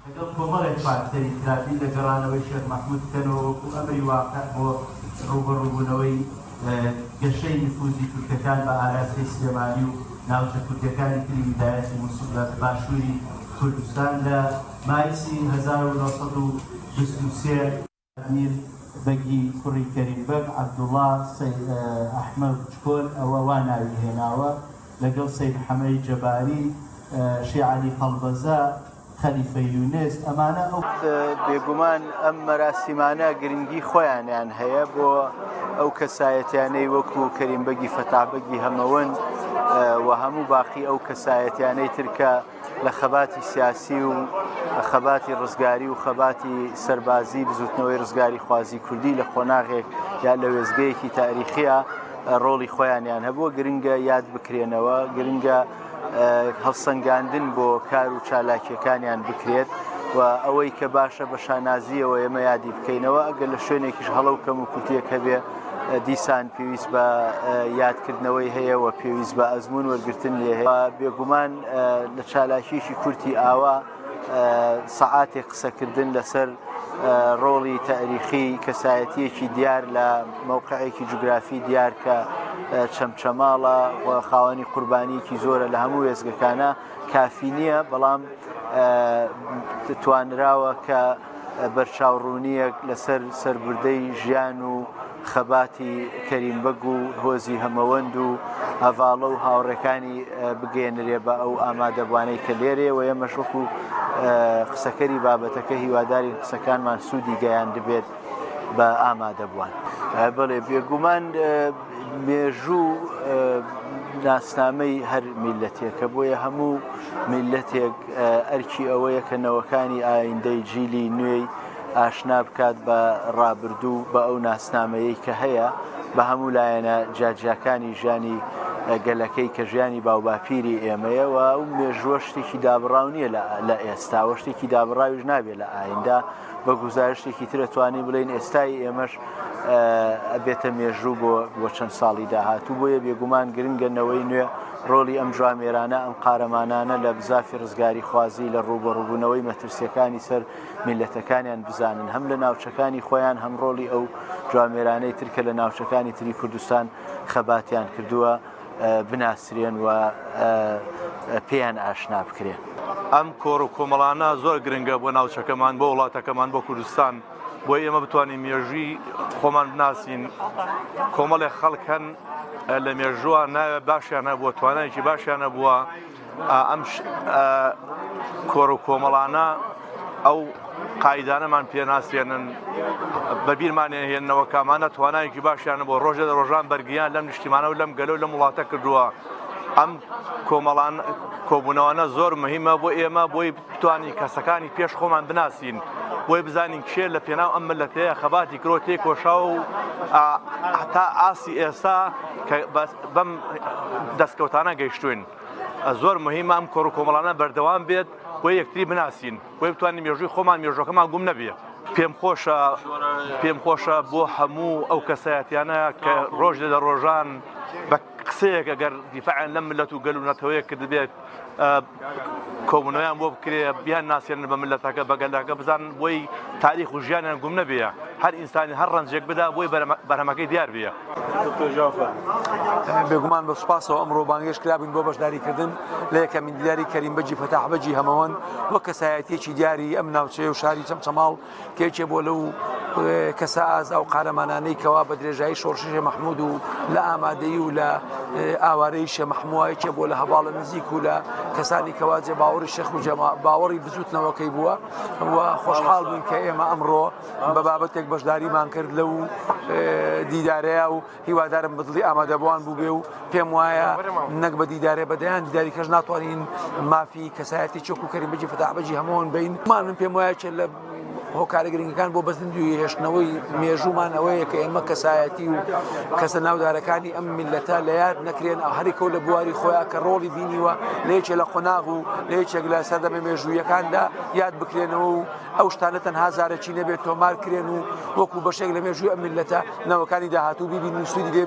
لەگەڵ کۆمەڵێک فاکتەری ترا بیر لە گەڕانەوەی شێخ مەحمود بکەنەوە وەکو ئەمری واقع بۆ ڕووبەڕووبوونەوەی گەشەی نفوزی تورکەکان بە ئاراستەی سلێمانی و ناوچە کوردیەکانی تری ویلایەتی موسڵ لە باشووری کوردستان لە مایسی 1923. میر بەگی کوڕی کەریم بەگ، عەبدوڵا سەی ئەحمەد چکۆل ئەوە وا ناوی هێناوە، لەگەڵ سەید حەمەی جەباری، شێ عەلی قەڵبەزە، خەلیفە یونس، ئەمانە ئەو. بێگومان ئەم مەراسیمانە گرنگی خۆیانیان هەیە بۆ ئەو کەسایەتیانەی وەکو کەریم بەگی فەتاح بەگی هەمەوەند و هەموو باقی ئەو کەسایەتیانەی تر کە لە خەباتی سیاسی و خەباتی ڕزگاری و خەباتی سەربازی بزوتنەوەی ڕزگاری خوازی کوردی لە قۆناغێک یا لە وێزگەیەکی تاریخیە ڕۆڵی خۆیانیان هەبووە گرنگە یاد بکرێنەوە گرنگە هەڵسەنگاندن بۆ کار و چالاکیەکانیان بکرێت و ئەوەی کە باشە بە شانازیەوە ئێمە یادی بکەینەوە ئەگەر لە شوێنێکیش هەڵە و کەم و کورتیەک هەبێ دیسان پێویست بە یادکردنەوەی هەیە و پێویست بە ئەزمون وەرگتن لێ هەیە بێگومان لە چالاکیەکی کورتی ئاوا سەعاتێک قسەکردن لەسەر ڕۆڵی تاریخی کەسایەتیەکی دیار لە مەوقعێکی جوگرافی دیار کە چەمچەماڵە و خاوەنی قوربانیەکی زۆرە لە هەموو وێزگەکانە کافی نییە بەڵام توانراوە کە بەرچاوڕوونییەک لەسەر سەربردەی ژیان و خەباتی کەریم بەگ و هۆزی هەمەوەند و هەڤاڵە و هاوڕێکانی بگەیەنرێ بە ئەو ئامادەبوانەی کە لێرەیە و ئێمەش وەکو قسەکەری بابەتەکە هیوادارین قسەکانمان سوودی گەیاندبێت بە ئامادەبووان. بەڵێ بێگومان مێژوو ناسنامەی هەر میللەتێکە بۆیە هەموو میللەتێک ئەرکی ئەوەیە کە نەوەکانی ئایندەی جیلی نوێی ئاشنا بکات بە ڕابردوو بە ئەو ناسنامەیەی کە هەیە بە هەموو لایەنە جیاجیاکانی ژیانی گەلەکەی کە ژیانی باوباپیری ئێمەیە و ئەو مێژووە شتێکی دابڕاو نییە لە ئێستاوە شتێکی دابڕاویش نابێت لە ئایندە بە گوزارشتێکی تر ئەتوانین بڵێین ئێستای ئێمەش ئەبێتە مێژوو بۆ بۆ چەند ساڵی داهاتوو بۆیە بێگومان گرنگە نەوەی نوێ ڕۆڵی ئەم جوامێرانە ئەم قارەمانانە لە بزافی ڕزگاری خوازی لە ڕووبەڕووبوونەوەی مەترسیەکانی سەر میلەتەکانیان بزانن هەم لە ناوچەکانی خۆیان هەم ڕۆڵی ئەو جوامێرانەی تر کە لە ناوچەکانی تری کوردستان خەباتیان کردووە بناسرێن و پێیان ئاشنا بکرێن. ئەم کۆڕ و کۆمەڵانە زۆر گرنگە بۆ ناوچەکەمان، بۆ وڵاتەکەمان، بۆ کوردستان، بۆی ئێمە بتوانین مێژووی خۆمان بناسین. کۆمەڵێک خەڵک هەن لە مێژووە ناوێ باشیان هەبووە، توانایەکی باشیان هەبووە. ئەم کۆڕ و کۆمەڵانە ئەو قایدانەمان پێناسێنن بە بیرمانیان هێنەوە کامانە توانایەکی باشیانە بۆ ڕۆژێ لە ڕۆژان بەرگیان لەم نیشتیمانە و لەم گەلە و لەم وڵاتە کردووە ئەم کۆمەڵان کۆبوونەوەە زۆر مهمە بۆ ئێمە بۆی بتوانین کەسەکانی پێش خۆمان بناسین بۆی بزانین کێ لە پێناو ئەم ملەتەیە خەباتی کرۆ تێکۆشا و تا ئاسی ئێستا کە بەم دەستکەوتانە گەیشتوین زۆر مهمە ئەم کۆڕ و کۆمەڵانە بەردەوام بێت بۆ یەکتری بناسین بۆی بتوانین مێژووی خۆمان مێژوەکەمان گوم نەبێ. پێم خۆشە پێم خۆشە بۆ هەموو ئەو کەسایەتیانە کە ڕۆژ لە ڕۆژان بە قسەیەک ئەگەر دیفاعیان لەم ملەت و گەل و نەتەوەیە کردبێت کۆبوونەوەیان بۆ بکرێ بیان ناسێنن بە ملەتەکە بە گەلەکە بزانن بۆی تاریخ و ژیانیان گوم نەبێ هەر ئینسانی هەر ڕەنجێک بدا بۆی بەرهەمەکەی دیار بێ. بێگومان بە سوپاسەوە ئەمڕۆ بانگێشت کرابووین بۆ بەشداریکردن لە یەکەمین دیداری کەریم بەگی فەتاح بەگی هەمەوەند وەک کەسایەتیەکی دیاری ئەم ناوچەیە و شاری چەمچەماڵ کە یەکێ بۆ لەو کەسە ئازا و قارەمانانەی کەوا بە درێژایی شۆڕشی شێ مەحمود و لە ئامادەیی و لە ئاوارەی شێ مەحمووە یەکێ بۆ لە هەواڵە نزیک و لە کەسانی کەوا جێ باوەڕی شێخ و جەما باوەڕی بزوتنەوەکەی بووە و خۆشحاڵ بووین کە ئێمە ئەمڕۆ بە بابەتێک بەشداریمان کرد لەو دیدارەیە و هیوادارم بە دڵی ئامادەبووان بووبێ و پێم وایە نەک بە دیدارێ بە دەیان دیداری کەش ناتوانین مافی کەسایەتی چۆک و کەریم بەجی فەتاح بەجی هەمووان بین مان من پێم وایە چێ لە هۆکارە گرنگەکان بۆ بەزیندووی هێشتنەوەی مێژوومان ئەوەیە کە ئێمە کەسایەتی و کەسە ناودارەکانی ئەم میلەتە لە یاد نەکرێن ئەو هەریکە و لە بواری خۆیان کە ڕۆڵی بینیوە لە یەکێ لە قۆناغ و لە یەکێک لە سەردەمە مێژوویەکاندا یاد بکرێنەوە و ئەو شتانە تەنها زارەکی نەبێت تۆمار کرێن و وەکو بەشێک لە مێژووی ئەم میللەتە نەوەکانی داهاتوو بیبینن و سوودی لێ.